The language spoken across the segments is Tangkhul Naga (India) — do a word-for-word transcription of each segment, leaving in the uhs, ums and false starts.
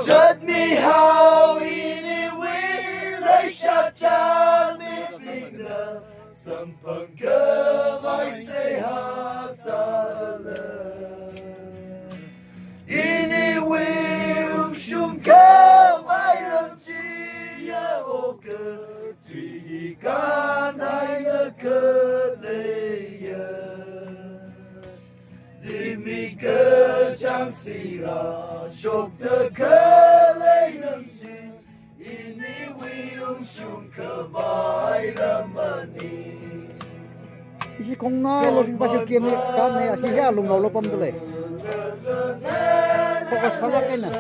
Chatmihao iniwui leisha chatmibingna samphangkhavai seihā sāla. Iniwui ungshung khavai ramchiya oka tui hikān eina khaleiya. Zimik kachāng sirā shokta khalei ramchi, iniwui ungshung khavai ramani. Ishi khongnai lo singpa shi kemi kanai, ashi hiya lumlao lo pamdalei. Focus sālāk eina.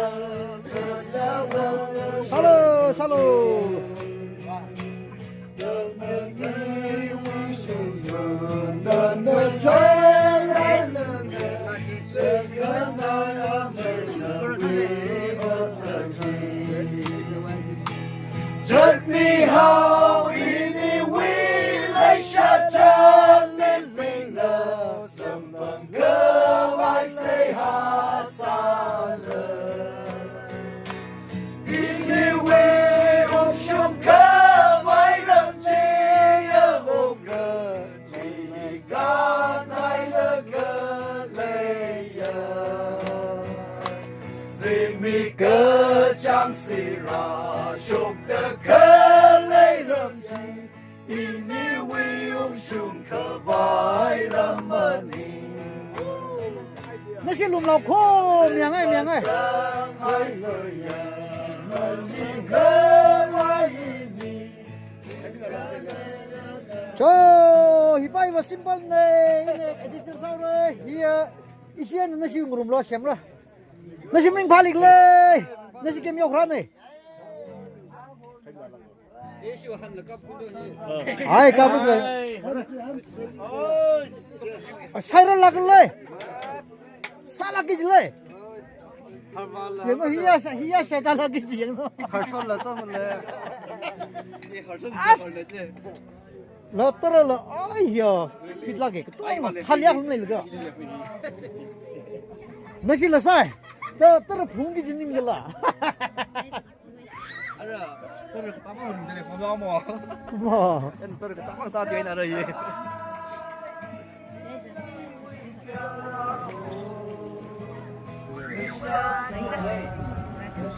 Sālo, sālo. Chatmihao iniwui leisha chatmibingna samphangkhavai seihā sāla. Iniwui ungshung khavai ramchiya oka tui hikān eina khaleiya. Zimik kachāng sirā shokta khalei ramchi, iniwui ungshung khavai ramani. Nashi lumlao kho, miyangai, miyangai. Cho, hipa hiva simple nei, ina editing sāra, hiya, ishi eina nashi ngarumlo semra. Nashi ming phalik lei, nashi kemi okra nei. Ai, kapuk lei. Sairalāk lei. Sālāk kiji lei. Yangno hiya sa, hiya sa tālāk kiji yangno. As. La tara la, ai ya, fit lagi. Tali ak lei laga. Nashi la sai. Ta tara phung kiji ning la. Ara, tara katama hum telephone lo mo. Mo. En tara katama sa join ara ye.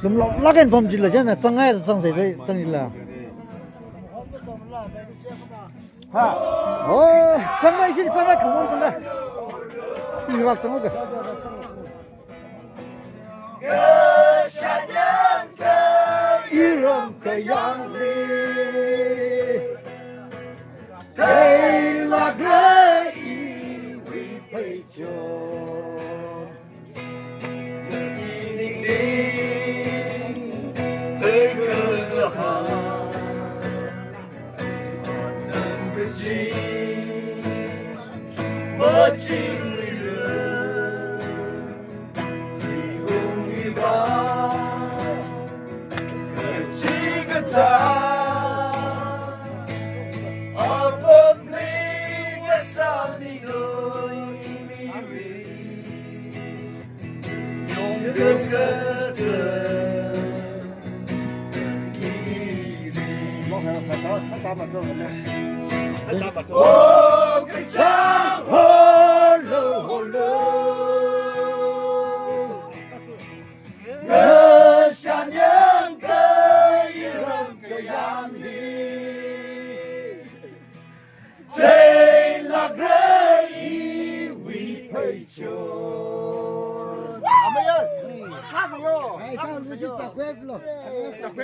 Lumlao lāk eina pam jila jana, changai chang sai chang jila. Ha. Oh, changmei ishi changmei, come on, changmei. Iwak chang oka. Kashanyang ka iram kayangli. Theilākra iwui pheichon.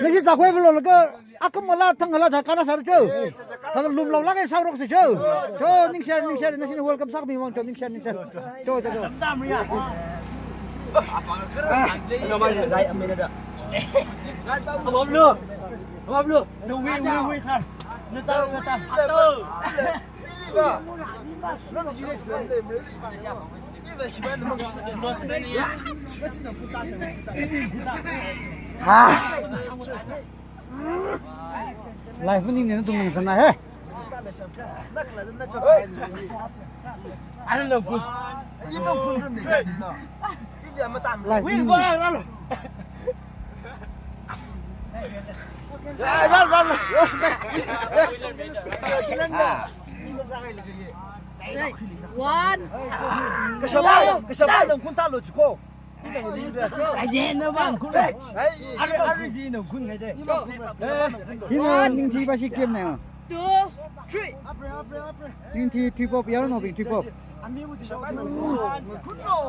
Nashi zakwe velo laga, akam mala thang hala tha kana sar cho. Thang lumlao lāk eina sārok si cho. Cho, ningshare, ningshare, nashi welcome sāmi vang cho, ningshare, ningshare. Cho, cho, cho. Ha. Live maning ne nathum nang sana he. Ana lo bu. Lai. Wing, wing. Run, run, run. One. Kashapa, kashapa nang khun talo chuko. Aye, na bang khun. Hey. Are, are ji nang khun ngai de. Hina Ningthi ba shi game ne. Two, three. Ningthi three pop, yar no bing three pop. Khun no.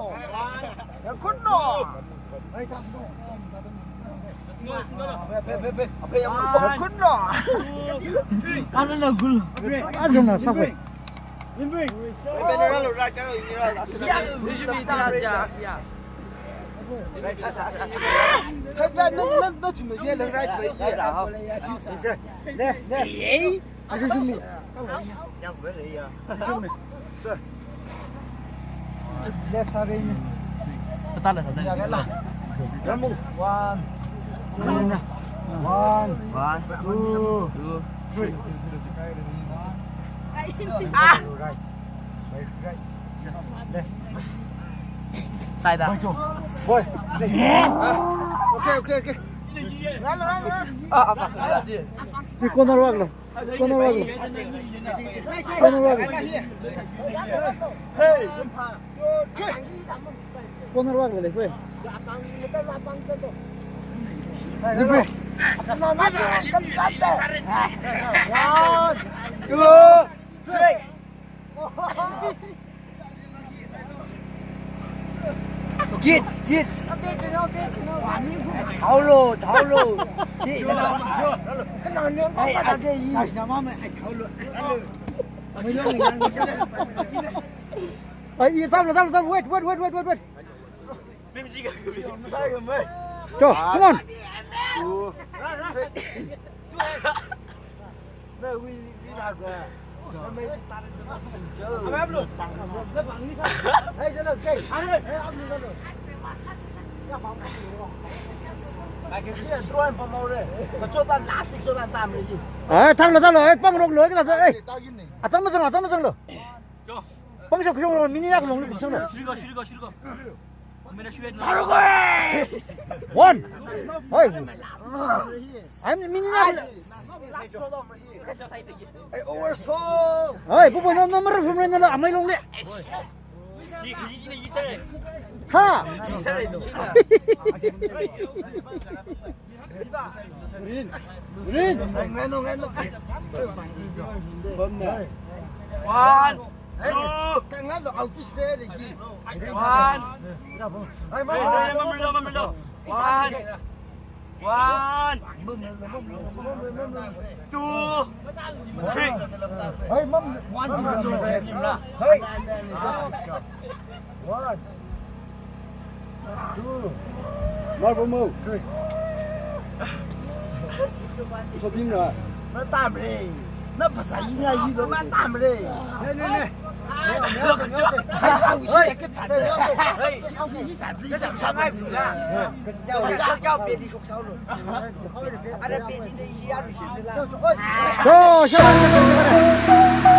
Khun no. Ano na gul. Ano na sabai. Right, right, right, right. Left, left. Hey. Left side ni. Tatala, tatala. One. One. One. Two. Two. Three. Ah. Right. Right, right. Left. Side. Boy, boy. Left. Ah. Okay, okay, okay. Run, run, run. Ah, apa? Corner waglo. Corner waglo. Corner waglo. Hey. Corner waglo le, hey. One, two, three. Kids, kids. Thao lo, thao lo. Ai, ai, thao lo. Ai, thao lo, thao lo, thao lo. Wait, wait, wait, wait, wait. Cho, come on. Ai, thang lo, thang lo, ai, pang rok lo, ai, ka ta, ai. Atam mazang, atam mazang lo. Pang shok, shok lo, minute yak long lo, shok lo. One. Hai. Ai, minute yak. Ai, over so. Hai, pupu, no, no, mara from na, amai long le. Ha. Rin. Rin. Ngano, ngano. One. Two. Hey, kangalo, out strategy. One. Hey, hey, mamrilo, mamrilo. One. One. Two. Three. Hey, mam. One. Hey. One. Two. Marble move. Three. Iso bing ra. Matamre. Na phasā yinga yilo matamre. Ne, ne, ne. Hey, hey, hey. Hey, hey, hey. Go, go, go, go.